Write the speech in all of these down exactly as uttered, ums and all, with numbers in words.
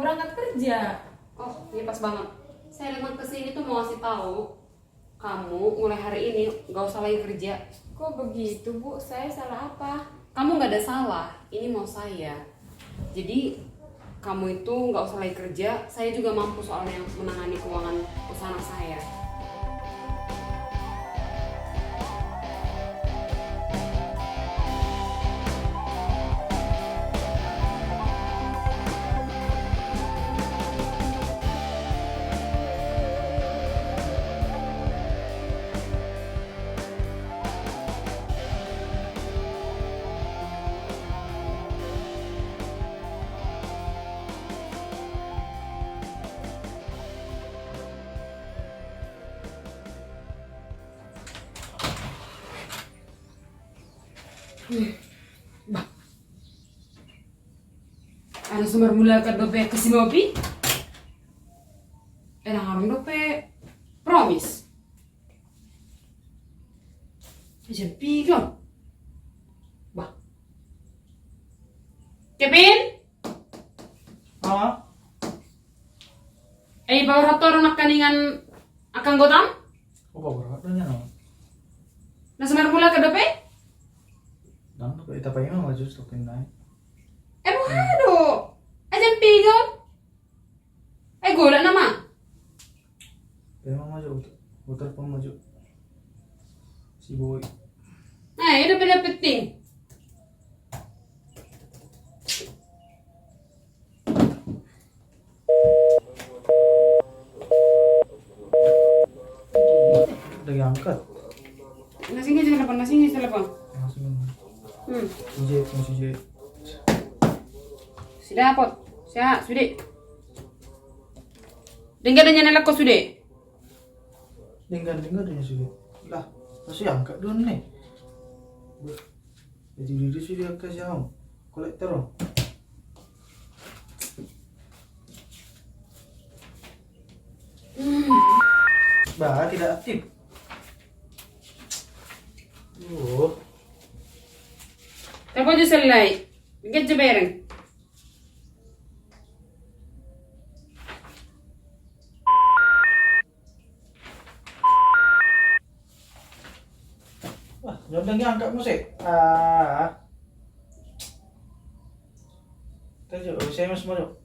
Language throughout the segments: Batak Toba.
Berangkat kerja. Oh, ini pas banget. Saya datang ke sini tuh mau kasih tahu, kamu mulai hari ini nggak usah lagi kerja. Kok begitu, Bu? Saya salah apa? Kamu nggak ada salah. Ini mau saya. Jadi, kamu itu nggak usah lagi kerja. Saya juga mampu soalnya menangani keuangan usaha anak saya. Bah. Anak so marmula kan dope ke si Mopi. Enang arung dope promis. Jam piga. Bah. Kevin? Ah? Eh, bawa rotor nakaningan akan gotam? Oh, bawa rotor nya no. Na so marmula ke dope? Dang dope, ita paima maju stokin naik. Eh, buha do. Ajam piga. Eh, golak nama. Paima maju, utar pun maju. Si Boy. Nah, itu beda penting. Udah diangkat. Nasi nggak telepon, nasi nggak telepon. Langsung. Hmm. Sujud, sujud. Sudah pot. Siap, sudah. Denggan dan nyana lako sudah. Denggan, denggan dan sudah. Lah, masih angkat dulu nih. Jadi diri sudah kasih au. Kolektor. Bah, tidak aktif. Oh. Telepon je selai. Get je bereng. Wah, jondang angkat musik. Ah. Tajo, S M S mo jo.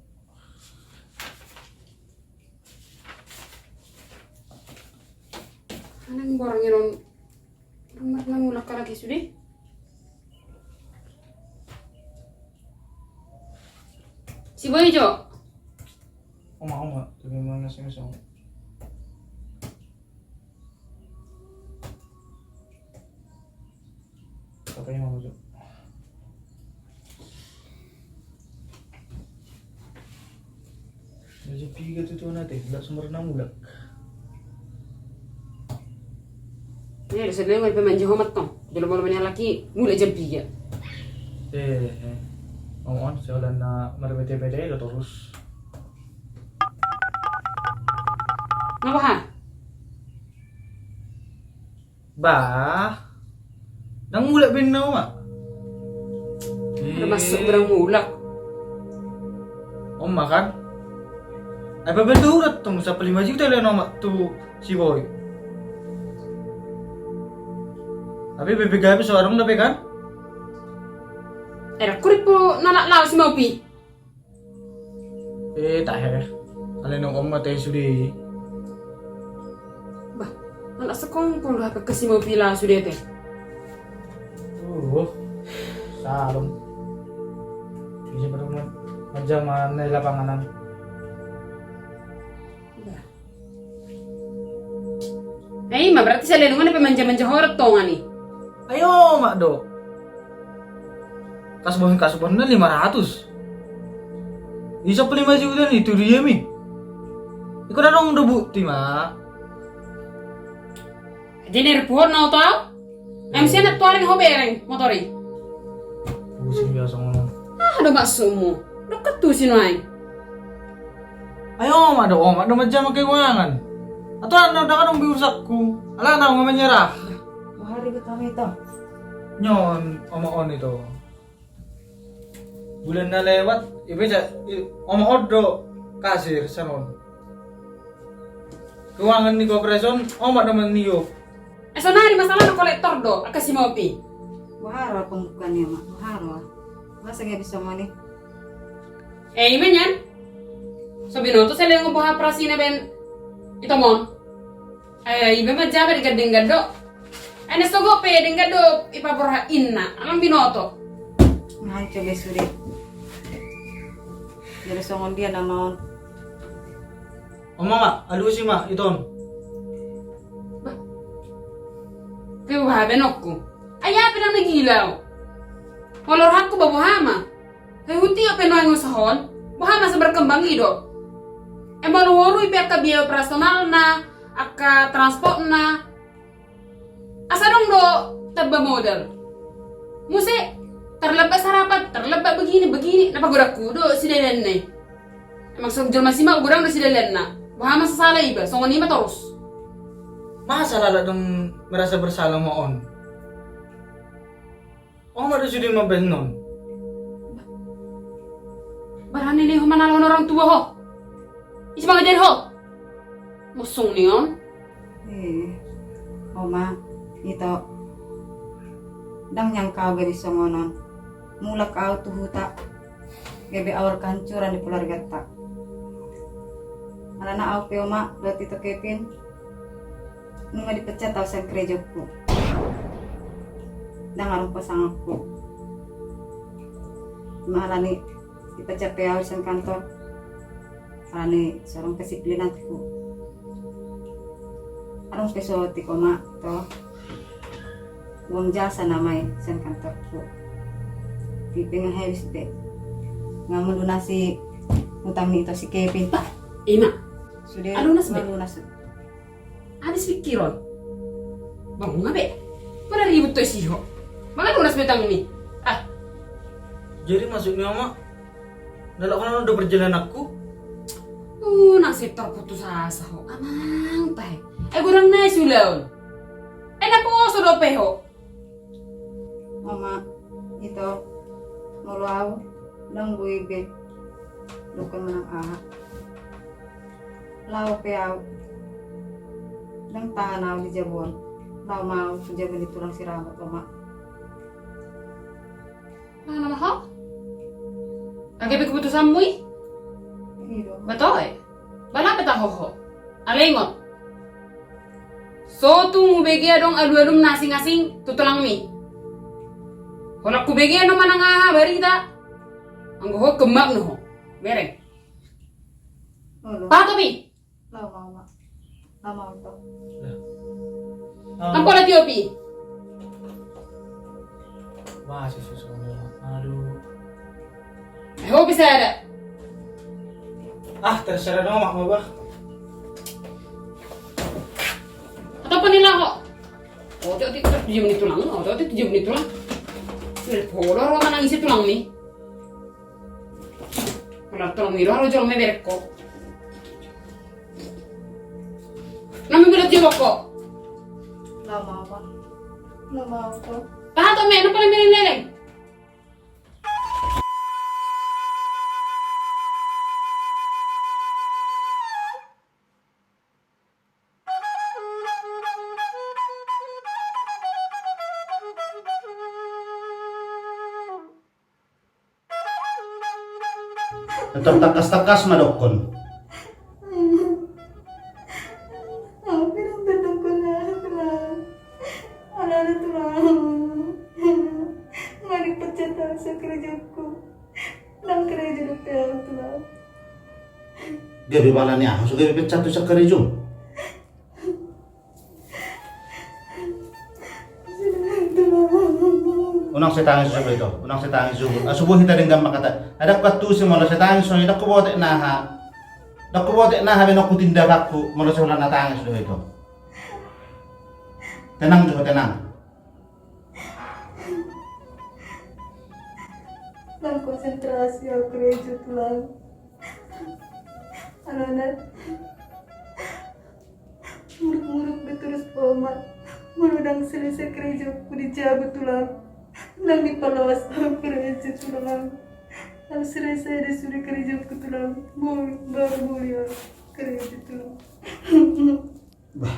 Anang borang iron. Rumah nang ulak kalaki sude. Si Boy jo. Oma, oma, tapi mana sih, sih? Apa yang mau jo? Jadi piga tu tu nanti, nggak sumber enam bulan. Ini ada sedang ada pemain jahomat tong. Jolo mau main laki, mulai jam tiga. Eh, eh. Ngomong, soalnya na marmete-mete itu terus. Ngapa ha? Bah, nang mulak be na oma. Ada masuk barang mulak. Oma kan? Ai baben tu urat tu, sampai lima juta le na oma tu si Boy. Tapi B P K P seorang udah kan? Era kurip po nalak lau si Mopi. Eh, tahe. Ale nong om mate sude. Bah, anak sekongkol lah ke si Mopi lah sude te. Uh, salom. Bisa berumah macam mana lapanganan. Bah. Eh, ima berarti salelengon pe manja-manja horot tongan i. Ayo, mak do. Kasbon, kasbon na lima ratus. Isop lima juta ni tu dia mi. Iko na dong do bukti, mak. Jener puhon na oto au. Em sia na tuaring ho bereng motor i. Pusing biasa ngomong. Ah, do maksudmu. Dokat tu sino ai. Ayo, mak do, mak do majama keuangan. Atau anda udah kadang biusakku. Ala na nggak menyerah. Bahari betami ta. Nyon, oma on itu. Bulan na lewat, ibe ja, oma on do. Kasir, sanon. Keuangan ni koperasi on, omak do manio. Eh, sonari masalahna kolektor do, angka si Mopi. Boha roha pembukaan ni omak, boha roha. Masa gabe songon i? Eh, ima nian. So binoto selain boha operasina baen itomon. Eh, iba ma jaba denggan-denggan do. Ai na sogot pe denggan do ipaborhat inna, alai binoto. Hancur be sude. Jadi songon dia nama on. Oma ma, alusi ma, ito on. Bah. Pe boha baenonku. Ai aha pe ndang na gila au. Molo rohangku ba boha ma. Hei, hutio pe nuaeng usaha on, boha masa berkembang i do. Eh, molo huorui pe angka biaya operasionalna, angka transportna. Asa adong do tamba modal. Muse, tarlambat sarapan, tarlambat begini, begini, na pagodangku do sidalananna i. Emang songon jolma sima godang do sidalananna. Boha masa sala iba, songon i ma torus. Masa lala dong merasa bersalah ma on. Oma do sude mambahen on. Barani ni ho manalahon orang tua ho. Ise mangajari ho? Mosong ni on. Eh, Oma, ito. Ndang nyangka au gabe songon on. Mulak au tu huta. Gabe au kehancuran di keluargata. Alana au pe Oma, dohot ito Kevin. Nunga dipecat au sian karejangku. Ndang adong pasanganku. Ima alani dipecat pe au sian kantor. Alani so adong kesiplinanku. Adong pe so tingko ma to. Uang jasa nama i sian kantorku. Tipe nga habis be. Nga melunasi utang ni ito si Kevin. Bah, ima. Sude alunas be. Alunas. Habis pikiron. Bang, nga be. Mana ribut to isi ho. Manga lunas be utangmi. Ah. Jadi maksudnya, Mak, ndalak holan do perjalananku? Uh, nang sektor putus asa ho. Amang tahe. Eh, godang nai sulaon. Eh, na poso dope ho. Oma, ito, molo au, ndang boi be dokkon manang aha. Laho pe au, ndang tahan au di jabu on. Laho ma au tu jabu ni tulang Siramat, Oma. Laho nama ho? Age pe keputusanmu i? Ido. Batoe. Bala pe taho ho. Alai ingot. So tung hubege adong alualum na asing-asing tu tulangmi. Holan hubege adong manang aha barita. Anggo ho gemmak no ho. Bereng. Pato pi. Lama, lama. Lama, lama. Nampola tio pi. Masih susu. Aduh. Eh, ho bisa ada. Ah, terserah dong, Mak, mau bah. Atau apa nih lah, kok? Ote, ote, tujuh menit tulang, ote, ote, tujuh menit tulang. Podo ro manang isi tulang nih. Pola tulang nih, ro jolma berek ko. Nami bulat jolok ko. Lama apa? Lama apa? Tahan to me, napa leleng-leleng? Tertangkas-tangkas ma dokkon. Au pe ndang tardongkon aha tulang. Alana tulang. Nga dipecat au sian karejangku. Ndang karejo dope au tulang. Gabe bala ni aha so gabe pecat tu sian karejo. Unang sai tangis so ito, unang sai tangis so. Asubuhi hita denggan mangkatai. Adong pe tusi molo sai tangis so, ndang huboto na aha. Ndang huboto na aha be na hutindanghon molo sai holan na tangis do ito. Tenang jo, tenang. Ndang konsentrasi au karejo tulang. Alana. Muruk-muruk do torus Oma. Molo ndang selesai karejangku di jabu tulang. Ndang dipaloas au karejo tulang. Selesai do sude karejo ku tulang. Boi, baru boi au karejo tulang. Bah.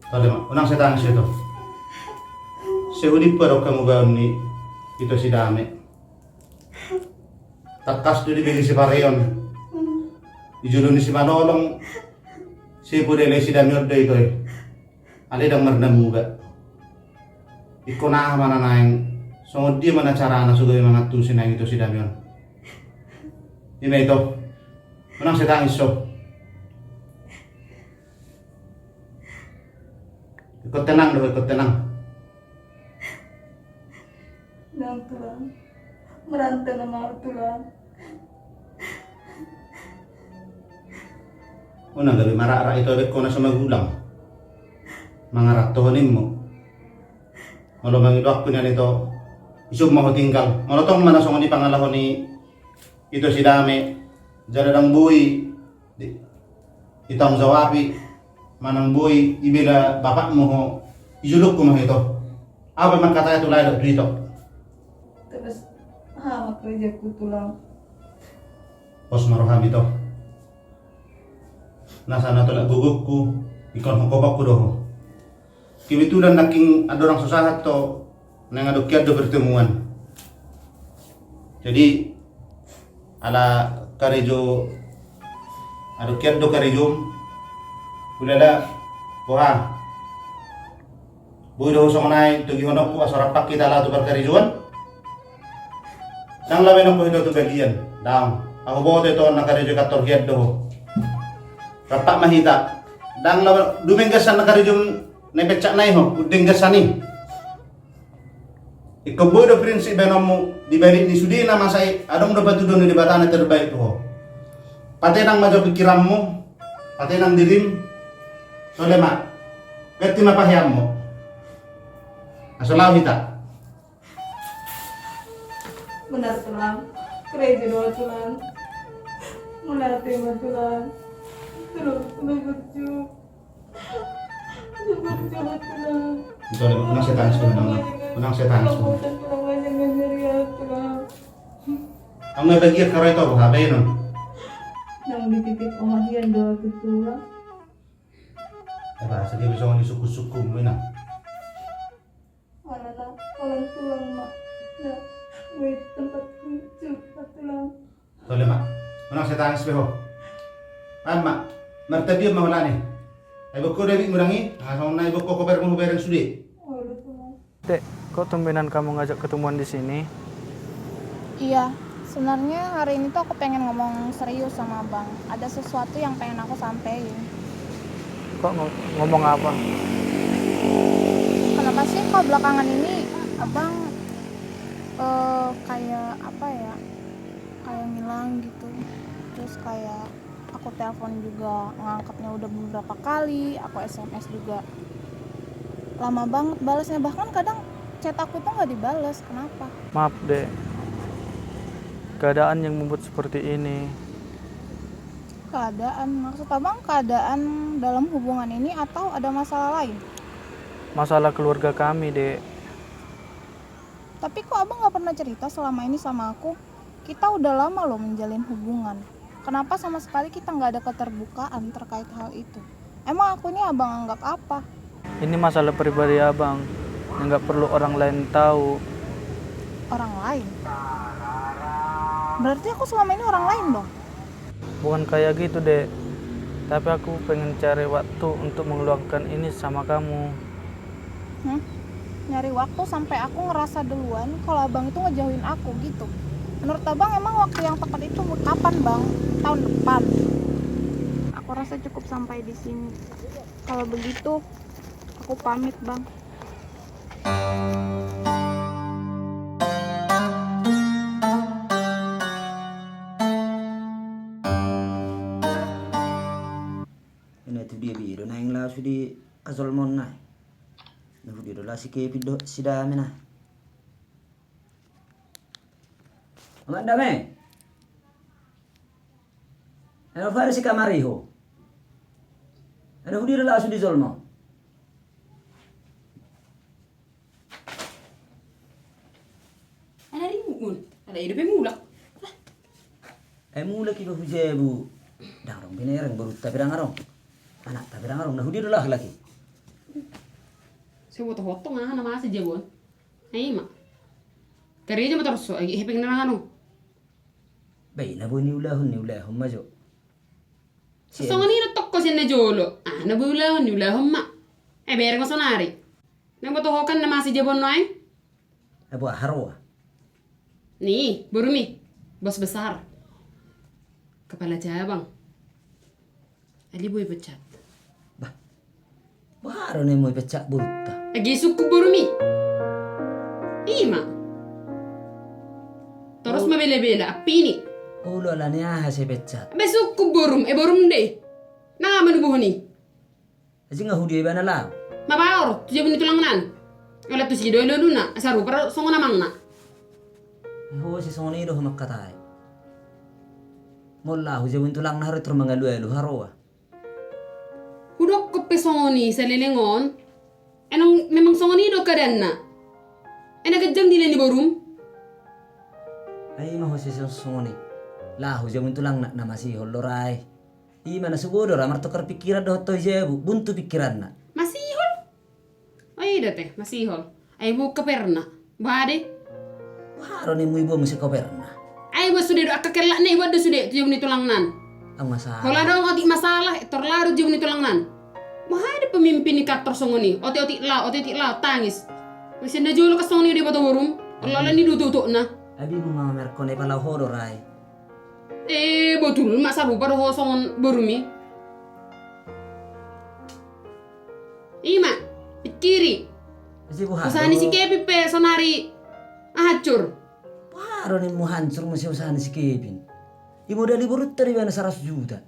Tole ma, unang sai tangis ito. Sai hudimpu adong hamubaon ni ito si Dame. Tangkas do dibege sipareon. Di jolo ni simalolong. Sai podalai si Dame on do ito i. Alai ndang marnamuba. Ingkon aha ma na naeng, songon dia ma na carana so gabe mangantusi naeng ito si Dame on. I ma ito. Unang sai tangis ho. Ingkon tenang do ho, ingkon tenang. Ndang tulang. Maranta nama au tulang. Unang gabe marakrak ito, baen ho na so magulang. Mangaranto ho nimmu. Molo mangido ahu nian ito, isuk ma ho tinggal. Molo tong ma na songon i pangalaho ni ito si Dame, jala ndang boi di, ditanggung jawabi, manang boi ibela bapakmu ho, ijulukku ma ho ito. Aha pe mangkatai tu lae dohot tu ito. Terus aha ma karejo ku tulang. Pos ma roham ito. Nasa na tolap gogongku, ingkon hongkoponku do ho. Kebetulan nangkin andorang so sahat to, naeng adong hian do pertemuan. Jadi ala karejo, adong hian do karejom. Ulala, boha. Boi do ho songon i togihononku asa rap hita laho tu parkarejoan. Ndang laho baenonku hita tu bagian. Ndang. Ahu boto ito na karejo kantor hian do ho. Rap ma hita. Ndang laho dumenggasan na karejo na ipecat na i ho. Dumenggasan i. Ingkon boi do prinsip baenonmu di balik ni sude na masa i adong do patuduhon ni Debata na terbaik tu ho. Patenang ma jo pikiranmu. Patenang dirim. Tole ma. Ganti ma paheanmu. Asa laho hita. Benar tulang. Karejo do tulang. Mulate ma tulang. Tulang, tulang berjuang. Tulang berjuang tulang. Unang sai tangis tulang. Unang sai tangis tulang. Anggo bagian karo ito, boha baenon. Nang dititip omak hian do tu tulang. Aba, sadia bisa ngoni sukun-sukun mina. Alana, holan tulang ma. Na, boi tempatku curhat tulang. Tole ma. Unang sai tangis be ho. Baen ma. Martabian ma holan i. Ai boan ho do ibitmu dang i. Asa na i boan ho kopermu hubereng sude. Olo tulang. Dek, kok tumbenan kamu ngajak ketemuan di sini? Iya, sebenarnya hari ini tuh aku pengen ngomong serius sama abang. Ada sesuatu yang pengen aku sampein. Kok ngo-, ngomong apa? Kenapa sih kok belakangan ini abang, eh, kayak apa ya? Kayak ngilang gitu. Terus kayak aku telepon juga nggak angkatnya, udah beberapa kali, aku S M S juga lama banget balasnya, bahkan kadang chat aku tuh nggak dibales. Kenapa? Maaf, Dek. Keadaan yang membuat seperti ini. Keadaan? Maksud abang keadaan dalam hubungan ini atau ada masalah lain? Masalah keluarga kami, Dek. Tapi kok abang nggak pernah cerita selama ini sama aku? Kita udah lama loh menjalin hubungan. Kenapa sama sekali kita nggak ada keterbukaan terkait hal itu? Emang aku ini abang anggap apa? Ini masalah pribadi abang, yang nggak perlu orang lain tahu. Orang lain? Berarti aku selama ini orang lain dong? Bukan kayak gitu, Dek. Tapi aku pengen cari waktu untuk mengeluarkan ini sama kamu. Hmm? Nyari waktu sampai aku ngerasa duluan kalau abang itu ngejauhin aku gitu. Menurut abang emang waktu yang tepat itu kapan, Bang? Tahun depan? Aku rasa cukup sampai di sini. Kalau begitu, aku pamit, Bang. Ina tu dia be do naeng laos di ajolmon na. Na tu dia do laos si Kevin dohot si Dame na. Amang Dame. Ado fari si kamari ho. Ado tu dia do laos di jolma. Ana ringun. Ala i dope mulak. Ai mulak iba hu jabu. Ndang adong binereng, borunta pe ndang adong, anakta pe ndang adong, na hu dia do laho lagi? Sai huboto ho tong aha na masa di jabu on. Ai ima. Karejo ma torus ho, ai hepeng na ndang adong. Ba i na boi niulahon, niulahon ma jo. Songon i do tong ho sian na jolo. Aha na boi ulahon, niulahon ma. Ai bereng ma sonari. Ndang huboto ho kan na masa di jabu on nuaeng? Ai boha haroa ni borumi? Bos besar, kepala cabang. Alai boi pecat. Bah, boha do na i boi pecat borunta? Age sungkun borumi. Ima. Torus ma bela-bela, ampini. Olo, ala ni aha sai pecat? Ba sungkun borum, e borum de. Na manubuhon i. Asi nga hu dia ibana laho? Mabaor tu jabu ni tulangna an. Ala tusi do i lolona, asa rupa do songon amangna. Ho, sai songon i do ho mangkatai. Molo laho jabu ni tulangna haroa, tor mangalualu haroa. Hudokkon pe songon i saleleng on. Emang, memang songon i do keadaanna. Ai na ganjang dilehon ni borum. Ai ima ho sai songon i. Laho jabu ni tulangna na masihol do ra i. Ima na so boi do ra martukar pikiran dohot ho di jabu, buntu pikiranna. Masihol. O i do te, masihol. Ai boi koperna. Boha de? Boha do na i boi iboan muse koperna? Ai boan sude do angka kellakna, iboan do sude tu jabu ni tulangna an. Holan adong otik masalah, tor laho do tu jabu ni tulangna an. Boha do pemimpin i kantor songon i? Otik-otik laho, otik-otik laho, tangis. Muse na jolo kan songon i do diboto borum. Olo-olo ni do utokna. Ai bingung ma merkon, ai pala ho do ra i. E, botul ma sarupa do ho songon borumi. Ima, pikiri. Usaha ni si Kevin pe sonari hancur. Boha do na i hancur muse usaha ni si Kevin? Imodali borunta do ibana saratus juta.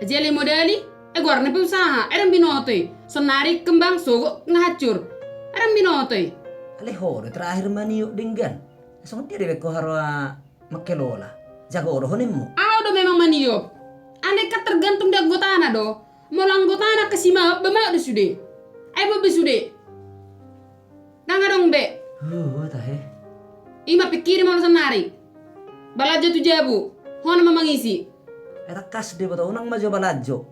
Jadi modali, e, goarna pe usaha, e, ndang binoto i. Sonari kembang, sogot nga hancur, e, ndang binoto i. Alai ho do terakhir maniop denggan. Songon dia dibaen ho haroa mangkelola? Jago do ho nimmu. Au do memang maniop. Alai kan tergantung di anggotana do. Molo anggotana kasi maop, ba maop do sude. Ai boi be sude. Ndang adong be. Huh, tahe. Ima pikiri molo sonari. Balanjo tu jabu. Ho nama mangisi. E, tangkas diboto, unang ma jo balanjo.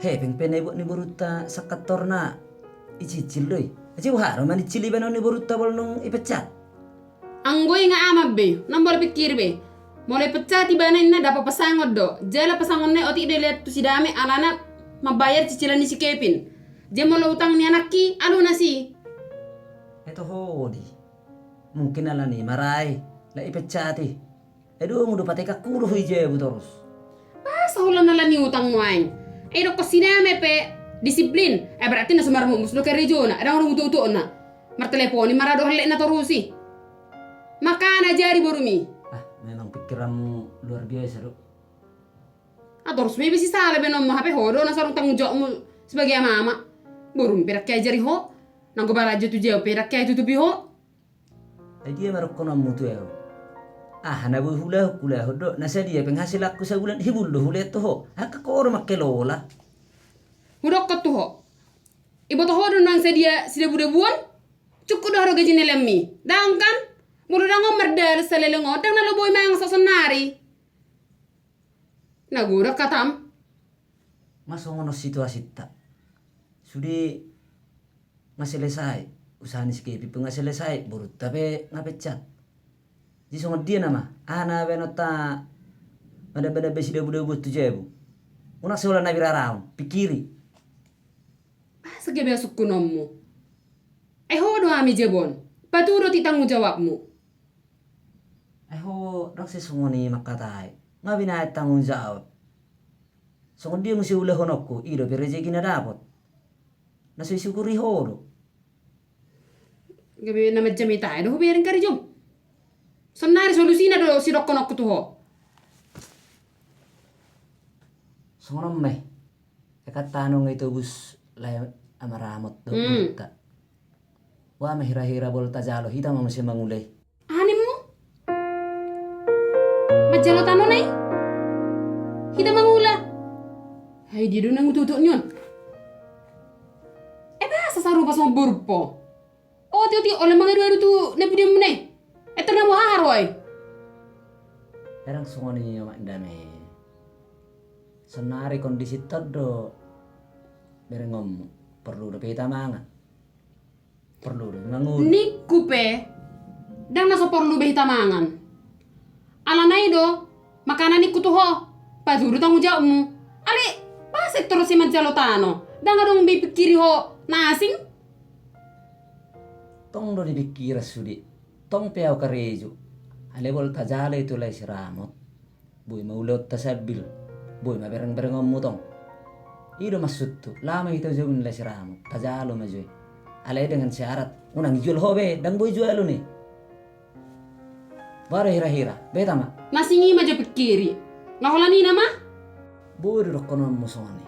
Hepeng pe na ibuat ni borunta sangkantorna, icicil do i. Asi boha do manicil ibana on ni borunta molo nunga ipecat? Anggo i nga aman be, unang molo pikiri be. Molo ipecat ibana inna dapot pasangon do. Jala pasangonna i otik do dilean tu si dame alana mambayar cicilan ni si Kevin. Jadi molo utang ni anakki, alunas i. E, toho di. Mungkin ala ni i ma ra i, la ipecat i. E, dung do patekan huroha i jabu torus. Masa holan ala ni utang nuaeng? E, didokkon si dame pe disiplin. E, berarti na so marmukmus do karejona, ndang adong utok-utokna. Martelepon i ma ra dohot lelekna torus i. Makana jadi borumi. Ah, memang pikiranmu luar biasa do. Ah, torus ma iba sisala baenonmu, hape ho do na so adong tanggung jawabmu sebagai amama. Borum pe ndang hea ajari ho. Nanggo balanjo tu jabu pe ndang hea itutupi ho. Ai dia ma dohononmu tu au? Aha na boi hulahon, hulahon do. Na sadia penghasilanku sabulan, hibul do hulehon tu ho. Angka ho do mangkelola. Hudokkon tu ho. Iboto ho do nang sadia sidabu-dabuon? Cukup do haroa gaji ni leanmi? Ndang kan? Molo ndang on mardalan saleleng on, ndang na lao boi mangan saonari. Na godang hatam. Nga songon on situasinta. Sude nga selesai. Usaha ni si Kevin pe nga selesai. Borunta pe nga pecat. Jadi songon dia nama? Aha na baenonta madamba-damba sidabu-dabuon tu jabu? Unang sai holan na biraraon. Pikiri. Masa gabe hasungkunonmu? Ai ho do hami jabu on. Patudu do otik tanggung jawabmu. Ai ho, ndang sai songon i mangkatai. Nga binaen tanggung jawab. Songon dia muse ulahononku, i dope rejeki na dapot. Na so isyukuri ho do. Gabe na manjamita i do hubereng karejom. Sonari solusina do sidokkononku tu ho. Songon on ma i. Ekanta nunga itobus lae ama Ramot dohot borunta. Boha ma hira-hira molo tajalo, hita ma muse mangula i. Aha nimmu? Manjalo tano na i? Hita mangula. Ai dia do na utok-utok ni on? E, masa sarupa songon borum ho? Otik-otik, olo mangadu-adu tu na pudianmuna i. Etor na boha ro ai? Ndang songon i, Omak Dame. Sonari kondisi tong do berengonmu, porlu dope hita mangan. Porlu dope mangan. Ningku pe, ndang na so porlu be hita mangan. Alana i do, makana ningku tu ho, pajolo tanggung jawabmu. Alai, boasa etor ho manjalo tano, ndang adong be dipingkiri ho na asing? Tong do dipingkiri sude, tong pe au karejo. Alai molo tajalo i tu Lae Siramot, boi ma ulaonta sambil, boi ma bereng-berengonmu tong. I do maksudhu, laho ma hita tu jabu ni Lae Siramot, tajalo ma jo i. Alai dengan syarat, unang ijual ho be, ndang boi jualon i. Boha do hira-hira, beta ma. Na asing i ma jo pingkiri. Nga holan i nama? Boi do dohononmu songon i.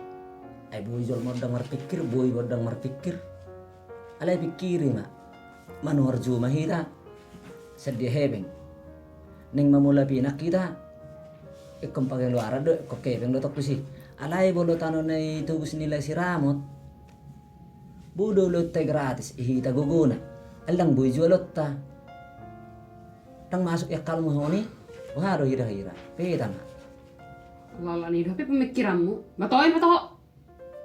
Ai boi jolma on ndang marpingkir, boi ma on ndang marpingkir. Alai pingkiri ma. Manuhor juma hita. Sian dia hepeng. Naeng mamula pinang hita. Ingkon pangeluaran do, ingkon hepeng do tong tusi. Alai molo tano na i tobus ni Lae Siramot, boi do ulaonta i gratis, i hita gogona. Alai ndang boi jualonta. Ndang masuk i angkalmu songon i. Boha do hira-hira, beta ma. Alani do hape pemikiranmu. Ba toe ma toho.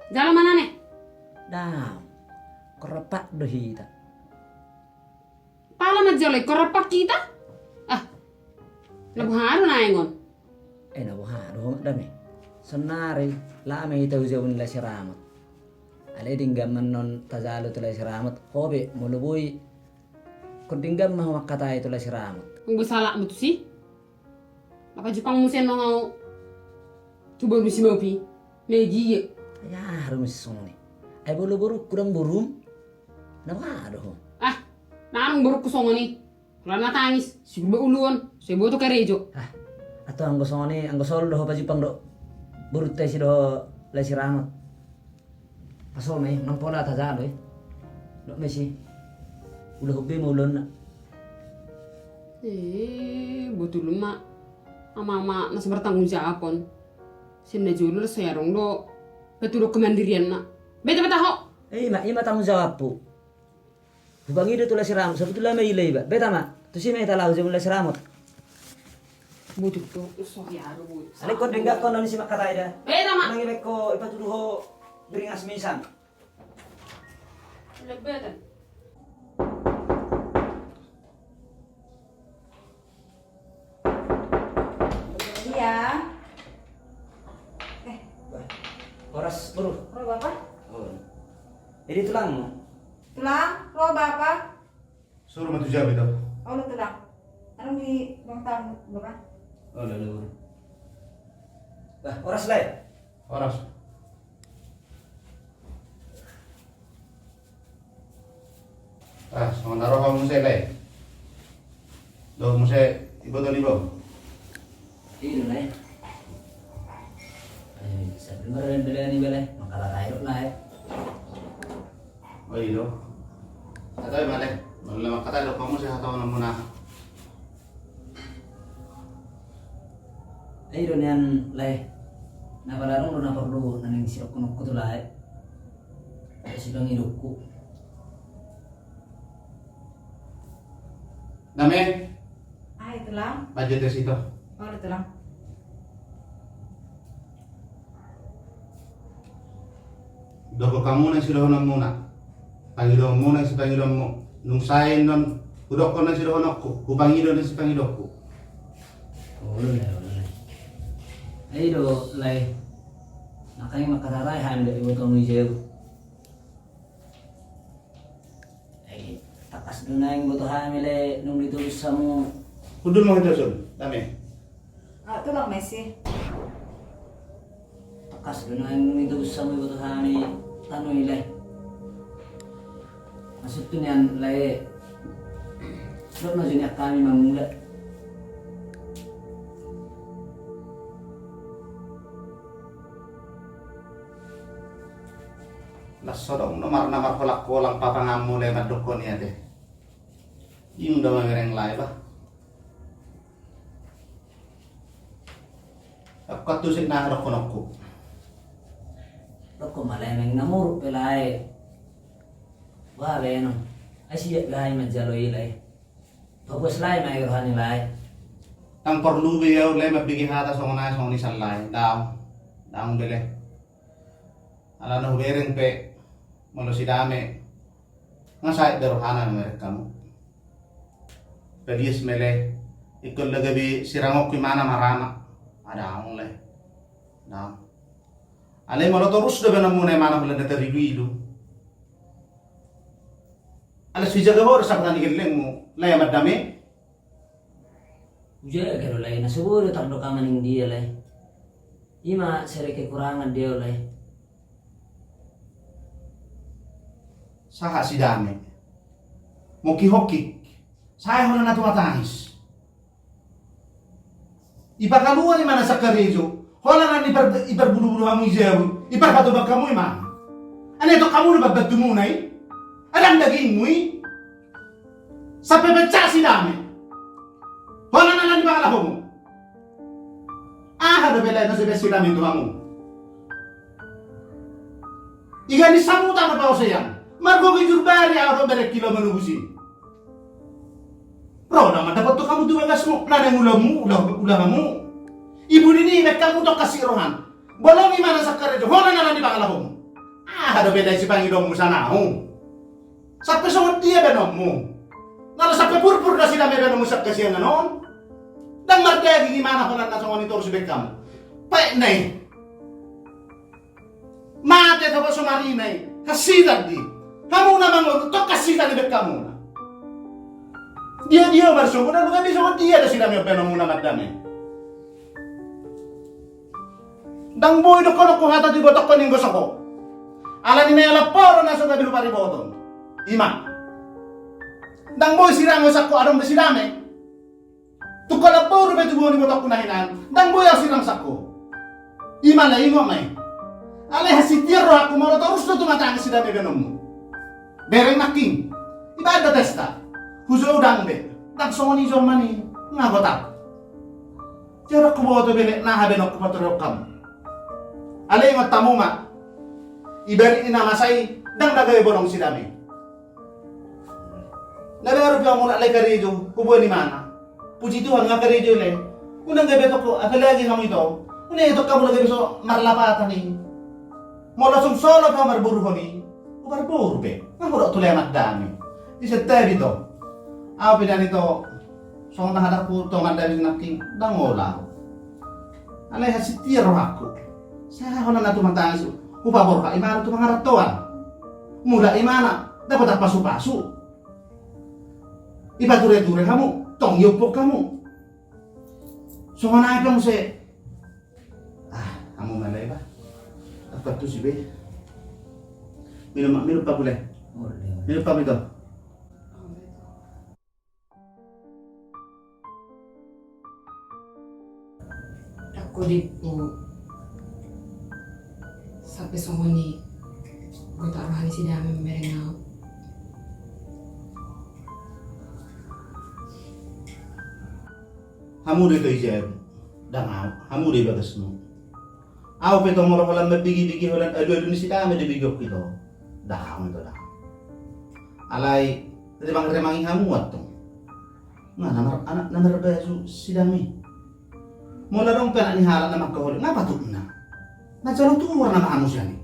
Jala manane. Ndang. Ingkon rap do hita. Pala manjalo ingkon rap hita. Ah. Na boha do naeng on? Eh, na boha do ho, Omak Dame? Sonari, laho ma hita tu jabu ni Lae Siramot. Alai denggan ma annon tajalo tu Lae Siramot. Ho pe, molo boi, ingkon denggan ma ho mangkatai tu Lae Siramot. Nga boi salahmu tusi. Na pajumpang muse annon au tu boru ni si Mopi. Megia. Ai aha do muse songon i? Ai molo borungku ndang borum. Na boha do ho? Ah, ndang adong borungku songon i. Holan na tangis, sigur be uluon, so iboto karejo. Ah, atau anggo songon i, anggo solu do ho pajumpang dohot borunta i si dohot Lae Siramot. Paso ma i, unang pola tajalo i. Dok ma i si. Ulahon be ma ulaonna. Eh, botul ma. Ama-ama na so martanggung jawab on. Sian na jolo las so adong do patuduhon kemandirianna. Beta ma taho. Eh, i ma, i ma tanggung jawabhu. Hupangido tu Lae Siramot, sabotulna ma ila iba. Beta ma, tusi ma hita laho tu jabu ni Lae Siramot. Botul do, so hea do boi. Alai ingkon denggan ho annon i si mangkatai da. Beta ma. Unang iba ingkon ipatudu ho beringas misan. Lebetan. Iya. Eh. Horas, boru. Ro, Bapa? Oh. Jadi tulangmu? Tulang, ro, Bapa? Suru ma tu jabu ito. Olo, Tulang. Anu di ruang tamu, Bapa. Olo, olo, boru. Bah, horas, Lae. Horas. Ah, songon na ro ho muse, Lae. Dohot muse iboto ni boru. I do, Lae. Eh, sambil marlehen-lehen iba, Lae. Mangkatai do, Lae. Oh, i do. Hata i ma, Lae. Molo mangkatai do ho muse hatahonon muna. Ai do nian, Lae. Na pala adong do na porlu na naeng sidohononku tu Lae. Ai sipangidokku. Dame. Ai, Tulang. Bajet ya sito. Oh, Tulang. Dohononmu na sidohononmuna, pangidoonmu na sipangidoonmu. Nunga sae annon hudokkon na sidohononku, hupangido na sipangidoonku. Olo, Lae, olo, Lae. Ai do, Lae. Nangkaning mangkatai hami dohot ibotomu i jabu. Ai, tangkas do naeng iboto hami, Lae, nunga ditobus hamu. Hundul ma hita son, Dame. Ah, Tulang, ma i si. Tangkas do naeng nunga ditobus hamu iboto hami tano i, Lae. Maksudhu nian, Lae, dohot na jo nian hami mangula. Las so adong do mar-, na marholang-holang papanganmu, Lae, mandokkon i ate. Inda mamereng, Lae, bah. Angka tusi na dohononku. Dohon ma, Lae, naeng na muruk pe, Lae. Bah, baenon. Ai siap, Lae, manjalo i, Lae. Hopas lae ma i rohani lae. Ndang porlu be au lae mambege hata songon aek songon i san lae. Daong. Daong be lae. Alana hubereng pe molo si Dame nga sae be rohana mamereng hamu. Padias ma i lae. Ingkon lagabe sirangonku imana marana. Daong lae. Daong. Alai molo torus do baenonmuna imana hulanda tarilu-ilu. Ala so ijaga ho do sampatan ni gellengmu lae Amandame. Hujaga do lae, na so boi do tardok ama ning dia lae. Ima sere kekurangan dia lae. Sahat si Dame. Mokihokik. Sae hona na tumatangis. Ipakaluar imana sangkarejo. Holan na ipar-, iparbulubulu hamu i jabu. Iparpatobang hamu imana. Ane tok hamu na bambantumuna i. Adang dagingmu i. Sampe penca si Dame. Holan na nipangalahomu. Aha dope lae na so ibaen si Dame tu hamu? Iga ni samuta na paosean. Margogo i jurbari aho do berek kilo manubus i. Ro nama dapot tu hamu tu bagasmu, na naeng ulamu, ula, ula hamu. Ibu nini ibaen hamu tongkas si rohan. Bolong imana sangkarejo, holan na nipangalahomu. Aha dope lae sipangidoonmu sana ho? Sampe songon dia baenonmu? Na ro sampe purpur do si Dame baenonmu sian hasiangan on. Ndang mardaging imana holan na songon i torus ibaen hamu. Paet na i. Mate tabo so marina i, hasitan di. Hamu na mangolu, tong hasitan ibaen hamu na. Dia-dia marsogo na nunga bisa songon dia do si Dame baenonmuna Amandame. Ndang boi dohononku hata tu ibotohon ning gosok ho. Alani na ia lapo do na so gabe hupariboton. Ima. Ndang boi sirangon sangko adong be si Dame. Tung holan boru be tubuan ni botohon na hinan, ndang boi au sirang sangko. Ima lae, ingot ma i. Alai hasitian rohangku molo torus do tumatangis si Dame baenonmu. Bereng nangkin. Ibaen do testa. Hujou ndang be. Ndang songon i jolma ni. Nga gotap. Jala huboto be lae na aha baenonku patorop hamu. Alai ingot hamu ma. Ibaen ni na masa i ndang na gabe bolong si Dame. Na baru pe au mulak lae karejo, huboan imana. Puji Tuhan nga karejo lae. Unang gabe tong ho, apalagi hamu ito. Unang ito hamu lagi bisa marlapatan i. Molo sung solo pe au marboruhon i. Huparboru pe. Nga hudok tu lae Amandame. Bisa tabi to. Au pe dan ito. Songon na hadangku tu Amandame nangkin. Ndang olo. Alai hasitian rohangku. Sahat hona na tumatangis. Hupaborhat imana tu pangarantoan. Mulak imana. Dapotan pasu-pasu. Ipature-ture hamu, tong iompok hamu. Songon aek hamu se. Ah, hamu malai ba. Apa tu si be? Minum, minum paku le. Minum paku ito. Dang godikku. Sampe songon i gotap roha ni si Dame mamereng au. Hamu do ito i jabu, dang au, hamu do i bagasmu. Au pe ito molo holan mambege-bege holan adu-adu ni si Dame do begeonku ito. Dang au ito dang. Alai remang-remangi hamu antong. Nga na mar-, anak na marbaju si Dame. Molo adong pe anak ni halak na mangkaholek, nga patutna? Na jalo tuor nama hamu sian i.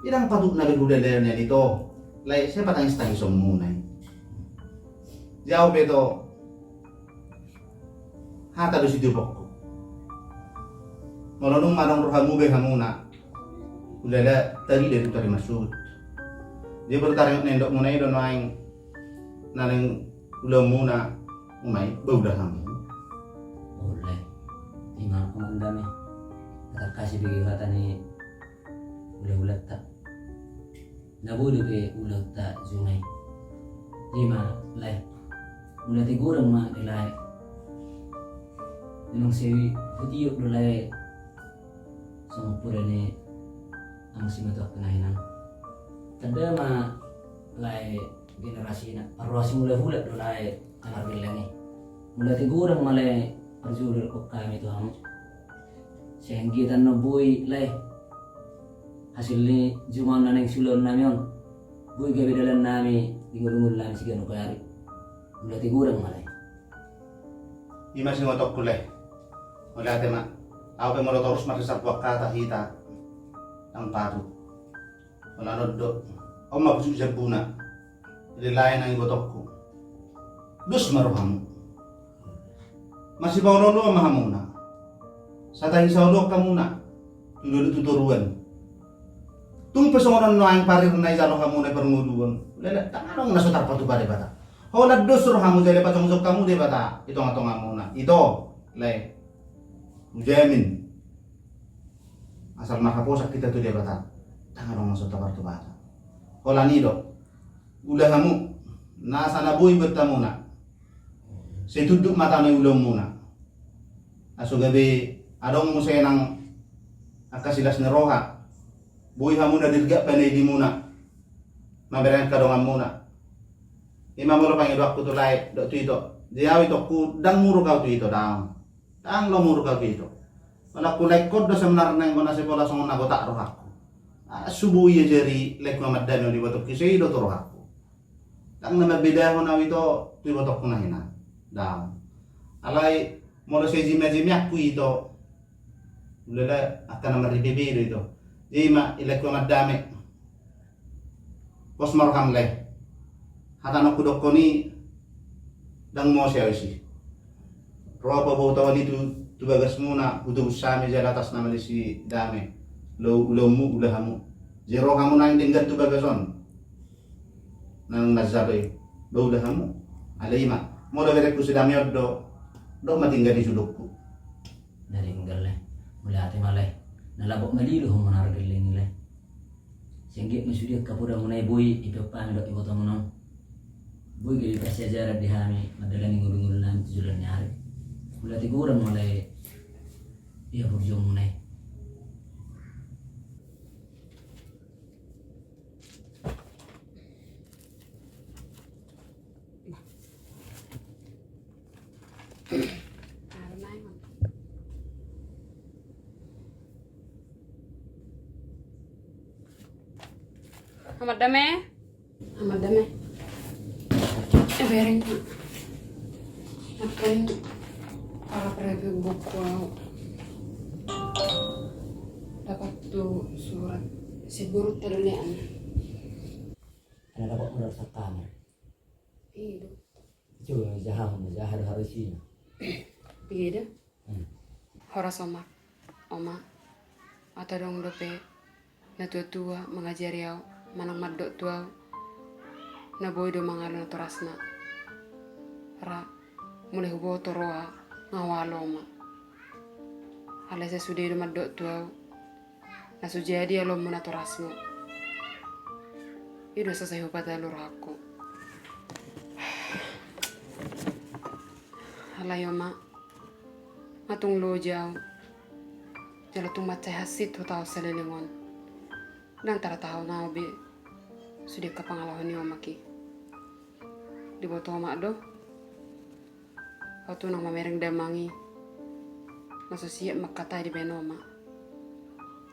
Ndang patutna be hulala nian ito. Lae, sai patangis-tangisonmuna i. Jau pe ito. Hata do sitiopongku. Molo nunga adong rohamu be hamuna. Hulala tarida do tarimasut. Dia baru taringot na indokmuna i do nuaeng na naeng ulaonmuna. Umai, ba ula hamu. Ule. Ima, Amandame. Tarkasih bege hata ni ula-ulanta. Na boi dope ulaonta jumai. Ima, lae. Mula tigoreng ma di lae. Memang sewi hutiop do lae. Songon poda ni amang simatuak na hinan. Tanda ma lae generasina, parrohasi mula hulak do lae na margelleng i. Mula tigoreng ma lae parjolo dokkon hami tu hamu. Sai anggiat annon boi lae. Hasil ni juma on na naeng siulaon nami on. Boi gabe dalan nami di ngolu-ngolu nami siganup ari. Mula tigoreng ma lae. I ma singotonku, lae. Mauliate ma. Ahu pe molo torus marsisampuan hata hita, ndang patut. Holan on do. On ma pucuk jambuna. Jadi lae nang ibotongku. Dos ma rohamu. Masipaolooloan ma hamuna. Satahi saoloan hamuna. Tu dolok tu toruan. Tung pe songon on nuaeng parirna ijalo hamuna i parngoluon. Lele, ndang adong na so tarpatupa Debata. Holan dos rohamu jala pajongjong hamu Debata i tongatongamuna. Ito, lae. Hujamin. Asal marhaposan hita tu Debata, ndang adong na so tarpatupa. Holan i do. Ula hamu, nasa na boi buat hamuna. Sai tunduk mata ni ulaonmuna. Asa gabe adong muse nang angka silas ni roha. Boi hamu na dirgak panaidimuna. Mamereng angka donganmuna. I ma molo pangidoanku tu lae dohot tu ito. Jadi ahu itongku, ndang muruk ahu tu ito, ndang. Ndang lo muruk ahu tu ito. Molo hulaengkon do sebenarna anggo na sai pola songon na gotak rohangku. Ah, subu ia jari laengku Amanda Dame on, ibotongki, sai i do tu rohangku. Ndang na mambedahon ahu ito tu ibotongku na hinan. Ndang. Alai molo sai jimajimianku ito, ulala angka na marribebe do ito. Jadi i ma, i laengku Amanda Dame. Pos ma roham, lae. Hata na hudokkon i ndang mose ahu disi. Ro pabotohon i tu, tu bagasmuna, hutobus hami jala atas nama ni si Dame. Lo ulaonmu, ula hamu. Jadi ro hamu naeng denggan tu bagas on. Nang na jalo i. Ba ula hamu. Alai i ma. Molo berengku si Dame on do. Dok ma tinggal di jolongku. Na denggan, lae. Mauliate ma, lae. Na labok malilo hamu na margelling i, lae. Sai anggiat ma sude angka podamuna i boi dipeop hami dohot ibotomuna on. Boi gabe parsiajaran di hami mandalani ngolungolu nami tu joloan ni ari. Mauliate godang ma, lae, di haporjuaonmuna i. Amanda Dame. Amanda Dame. Eh, bereng. Makan pala prebe buku ahu. Dapat tu surat si guru terlihat. Ada dapat modal sakamar. Iya, do. Coba, jaha, jaha do harus ini. Iya, do. Hmm. Horas, Oma. Oma, ato adong dope natuatua mangajari ahu manang mandok tu ahu, na boi do mangalo natorasna. Ra, mulai huboto roha nga hualo, Oma. Alai sai sude do mandok tu ahu na so jadi alomu natorasmu. I do asa sai hupatalu rohangku. Alai, Oma, nga tung loja ahu jala tung mansai hansit hutahon saleleng on. Ndang taratahon ahu be sude angka pangalaho ni omak i. Diboto omak do, ahu tu nang mamereng damang i, na so siap mangkatai dibaen omak.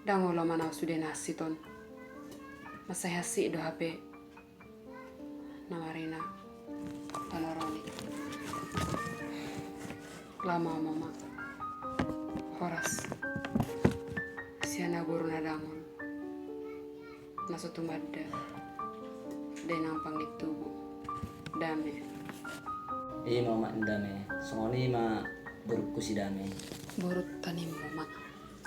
Ndang olo manang sude na hansit on. Mansai hansit do hape na marina tano roni. Lama, Oma, ma. Horas. Sian ahu boru na dangol. Na so tumanda. Dainang pangit tubu. Dame. I ma, Oma, Dame. Songon i ma borungku si Dame. Boru tanimmu, Oma.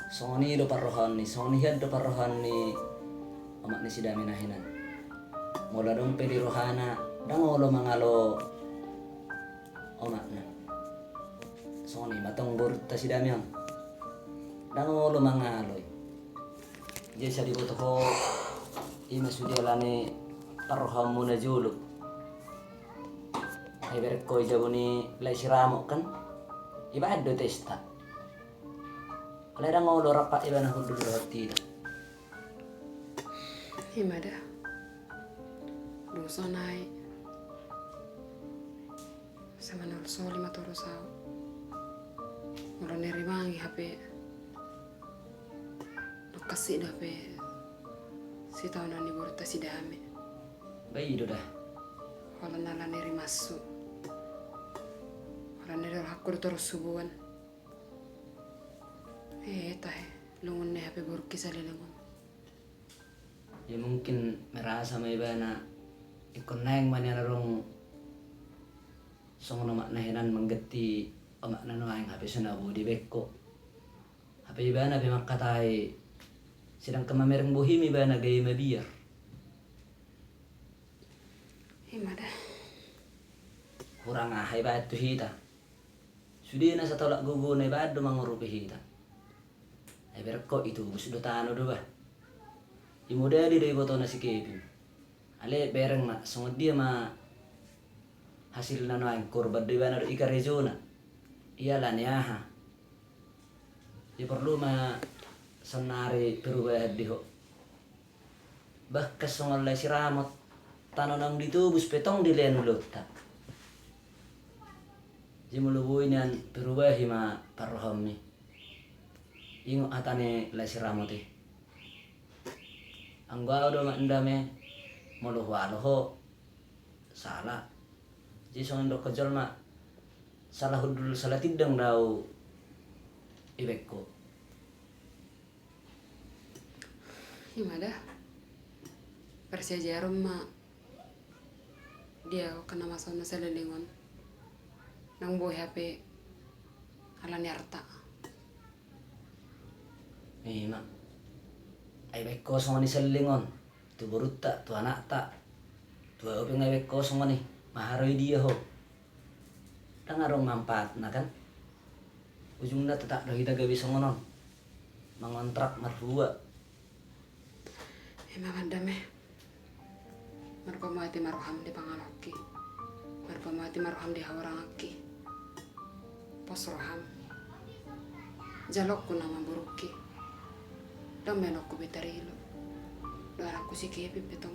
Songon i do parrohaon ni, songon i hian do parrohaon ni omak ni si Dame na hinan. Molo adong pe di rohana, ndang olo mangalo omakna. Songon i ma tong borunta si Dame on. Ndang olo mangalo i. Jadi asa diboto ho, i ma sude alani parrohaonmu na jolo. Ai bereng ho i jabu ni lae si Ramok kan. Ibaen do testa. Alai ndang olo rap ibana hundul dohot hita. I ma da. Dung sonai. Sai manolsoli ma torus ahu. Molo na rimangi hape. Nangkasi do hape sitaonon ni borunta si Dame. Ba i do da. Holan alani rimassu. Holan na didok Kur torus subuan. Eh, tahe, lungun ni hape borungki saleleng on. Ya mungkin merasa ma ibana, ingkon naeng ma nian adong songon omakna hinan mangganti omakna nuaeng hape so na boi dibaen ho. Hape ibana pe mangkatai, sedangkan mamereng bohim ibana gabe mabiar. Ima da. Hurang aha ibaen tu hita? Sude na satolak gogona ibaen do mangurupi hita. Ai bereng ho itubus do tano do bah. Imodali do ibotona si Kevin. Ale bereng ma songon dia ma hasilna nuaeng, korban do ibana dohot karejona. Ia ala ni aha? Ia porlu ma saonnari perubahan di ho. Bahkan songon Lae Siramot, tano naung ditubus pe tong dilehon ulaonta. Jadi molo boi nian, perubahi ma parrohaonmi. Ingot hata ni Lae Siramot i. Anggo ahu do ma ndame, molo hualo ho, sala. Jadi songon didokkon jolma, sala hundul sala tindang do ahu ibaen ho. Ima da. Parsiajaran ma di ahu angka na masa on na saleleng on. Naung boi hape ala ni arta. Ima. Ai baen ho songon i saleleng on. Tu borunta, tu anakta. Tu ahu pe nga baen ho songon i. Maharo i dia ho. Ndang adong manfaatna kan. Ujungna tetap do hita gabe songon on. Mangontrak marhua. Ima ma ndame. Marpamuati ma roham di pangalahonki. Marpamuati ma roham di hahuranganki. Pos roham. Jaloonku nama borungki. Ndang baenonku Betari lo. Dohot anakku si Kevin pe tong.